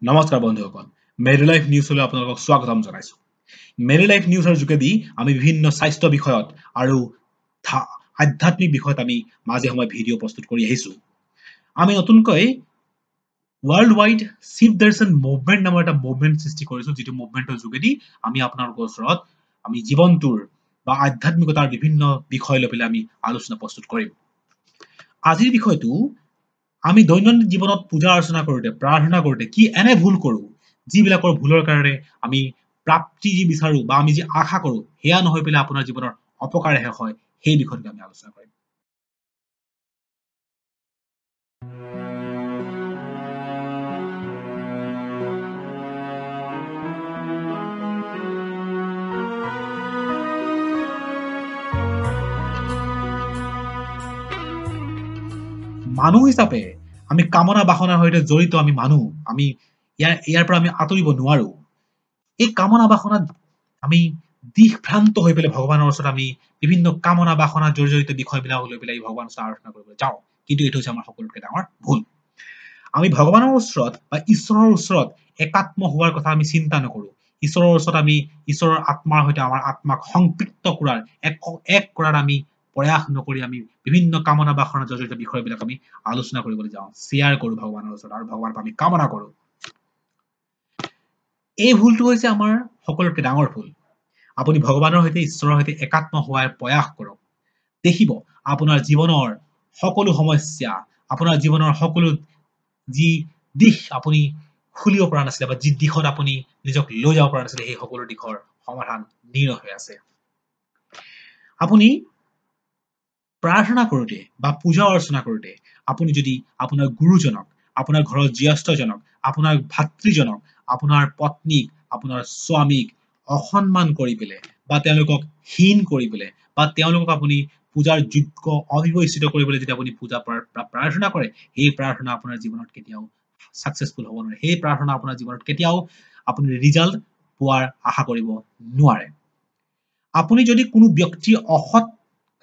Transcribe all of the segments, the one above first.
নমস্কাৰ বন্ধুসকল, Marie life নিউজলৈ আপোনালোকক স্বাগতম জনাইছো। মেৰী লাইফ নিউজৰ যোগেদি আমি বিভিন্ন স্বাস্থ্য বিষয়ত আৰু আধ্যাত্মিক বিষয়ত আমি মাজে সময়ে ভিডিঅ' প্ৰস্তুত কৰি আহিছো। আমি নতুনকৈ ৱৰ্ল্ড ৱাইড শিৱ দৰ্শন মুভমেণ্ট নামৰ এটা মুভমেণ্ট সৃষ্টি কৰিছো, যিটো মুভমেণ্টৰ যোগেদি আমি আপোনালোকৰ ওচৰত আমি জীৱনটোৰ বা আধ্যাত্মিকতাৰ বিভিন্ন বিষয় লৈ পেলাই আমি আলোচনা প্ৰস্তুত কৰিম। আজিৰ বিষয়টো আমি দৈনন্দিন জীৱনত পূজা অৰ্চনা কৰোঁতে, প্ৰাৰ্থনা কৰোঁতে কি এনে ভুল কৰোঁ যিবিলাকৰ ভুলৰ কাৰণে আমি প্ৰাপ্তি যি বিচাৰোঁ বা আমি যি আশা কৰোঁ সেয়া নহয় পেলাই আপোনাৰ জীৱনৰ অপকাৰহে হয়, সেই বিষয়টোকে আমি আলোচনা কৰিম। মানুহ হিচাপে আমি কামনা বাসনাৰ সৈতে জড়িত, আমি মানুহ, আমি ইয়াৰ পৰা আমি আঁতৰিব নোৱাৰো। এই কামনা বাসনাত আমি দিশভ্ৰান্ত হৈ পেলাই ভগৱানৰ ওচৰত আমি বিভিন্ন কামনা বাসনা জড়িত বিষয়বিলাক লৈ পেলাই ভগৱানৰ ওচৰত আৰাধনা কৰিবলৈ যাওঁ, কিন্তু এইটো হৈছে আমাৰ সকলোতকৈ ডাঙৰ ভুল। আমি ভগৱানৰ ওচৰত বা ঈশ্বৰৰ ওচৰত একাত্ম হোৱাৰ কথা আমি চিন্তা নকৰোঁ। ঈশ্বৰৰ ওচৰত আমি ঈশ্বৰৰ আত্মাৰ সৈতে আমাৰ আত্মাক সংপৃক্ত কৰাৰ, এক কৰাৰ আমি প্ৰয়াস নকৰি আমি বিভিন্ন কামনা বাসনা জড়িত বিষয়বিলাক আমি আলোচনা কৰিবলৈ যাওঁ, শ্বেয়াৰ কৰোঁ ভগৱানৰ ওচৰত আৰু ভগৱানৰ পৰা আমি কামনা কৰোঁ। এই ভুলটো হৈছে আমাৰ সকলোতকৈ ডাঙৰ ভুল। আপুনি ভগৱানৰ সৈতে, ঈশ্বৰৰ সৈতে একাত্ম হোৱাৰ প্ৰয়াস কৰক, দেখিব আপোনাৰ জীৱনৰ সকলো সমস্যা, আপোনাৰ জীৱনৰ সকলো যি দিশ আপুনি খুলিব পৰা নাছিলে বা যি দিশত আপুনি নিজক লৈ যাব পৰা নাছিলে, সেই সকলো দিশৰ সমাধান নিৰ্ণয় হৈ আছে। আপুনি প্ৰাৰ্থনা কৰোঁতে বা পূজা অৰ্চনা কৰোঁতে আপুনি যদি আপোনাৰ গুৰুজনক, আপোনাৰ ঘৰৰ জ্যেষ্ঠজনক, আপোনাৰ ভাতৃজনক, আপোনাৰ পত্নীক, আপোনাৰ স্বামীক অসন্মান কৰি পেলাই বা তেওঁলোকক হীন কৰি পেলাই বা তেওঁলোকক আপুনি পূজাৰ যোগ্য অবিবেচিত কৰিবলৈ যদি আপুনি পূজা প্ৰাৰ্থনা কৰে, সেই প্ৰাৰ্থনা আপোনাৰ জীৱনত কেতিয়াও ছাকচেছফুল হ'ব নোৱাৰে। সেই প্ৰাৰ্থনা আপোনাৰ জীৱনত কেতিয়াও আপুনি ৰিজাল্ট পোৱাৰ আশা কৰিব নোৱাৰে। আপুনি যদি কোনো ব্যক্তিৰ অসৎ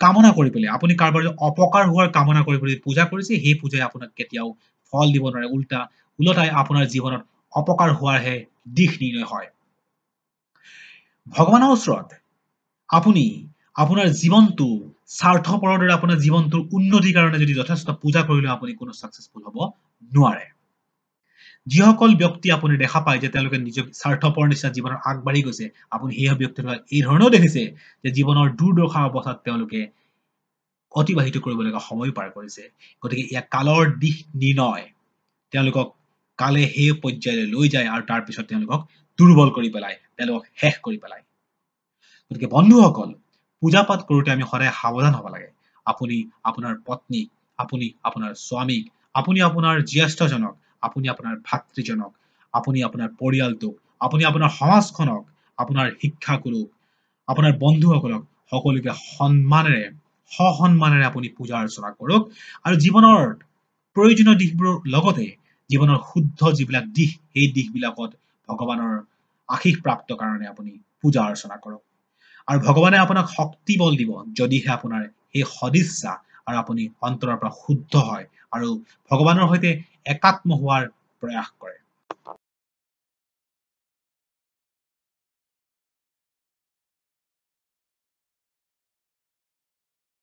কামনা কৰি পেলাই, আপুনি কাৰোবাৰ অপকাৰ হোৱাৰ কামনা কৰি পেলাই পূজা কৰিছে, সেই পূজাই আপোনাক কেতিয়াও ফল দিব নোৱাৰে। ওলোটাই আপোনাৰ জীৱনত অপকাৰ হোৱাৰহে দিশ নিৰ্ণয় হয়। ভগৱানৰ ওচৰত আপুনি আপোনাৰ জীৱনটো স্বাৰ্থপৰৰ দৰে আপোনাৰ জীৱনটোৰ উন্নতিৰ কাৰণে যদি যথেষ্ট পূজা কৰিলেও আপুনি কোনো ছাকচেছফুল হ'ব নোৱাৰে। যিসকল ব্যক্তি আপুনি দেখা পায় যে তেওঁলোকে নিজক স্বাৰ্থপৰ নিচিনা জীৱনত আগবাঢ়ি গৈছে, আপুনি সেই ব্যক্তিসকলক এই ধৰণেও দেখিছে যে জীৱনৰ দুৰ্দশা অৱস্থাত তেওঁলোকে অতিবাহিত কৰিব লগা সময়ো পাৰ কৰিছে। গতিকে ইয়াক কালৰ দিশ নিৰ্ণয়, তেওঁলোকক কালে সেই পৰ্যায়লৈ লৈ যায় আৰু তাৰপিছত তেওঁলোকক দুৰ্বল কৰি পেলায়, তেওঁলোকক শেষ কৰি পেলায়। গতিকে বন্ধুসকল, পূজা পাঠ কৰোঁতে আমি সদায় সাৱধান হ'ব লাগে। আপুনি আপোনাৰ পত্নীক, আপুনি আপোনাৰ স্বামীক, আপুনি আপোনাৰ জ্যেষ্ঠজনক, আপুনি আপোনাৰ ভাতৃজনক, আপুনি আপোনাৰ পৰিয়ালটোক, আপুনি আপোনাৰ সমাজখনক, আপোনাৰ শিক্ষাগুৰুক, আপোনাৰ বন্ধুসকলক সকলোকে সন্মানেৰে, সসন্মানেৰে আপুনি পূজা অৰ্চনা কৰক আৰু জীৱনৰ প্ৰয়োজনীয় দিশবোৰৰ লগতে জীৱনৰ শুদ্ধ যিবিলাক দিশ, সেই দিশবিলাকত ভগৱানৰ আশীষ প্ৰাপ্ত কাৰণে আপুনি পূজা অৰ্চনা কৰক। আৰু ভগৱানে আপোনাক শক্তি বল দিব যদিহে আপোনাৰ সেই সদিচ্ছা আৰু আপুনি অন্তৰৰ পৰা শুদ্ধ হয় আৰু ভগৱানৰ সৈতে একাত্ম হোৱাৰ প্ৰয়াস কৰে।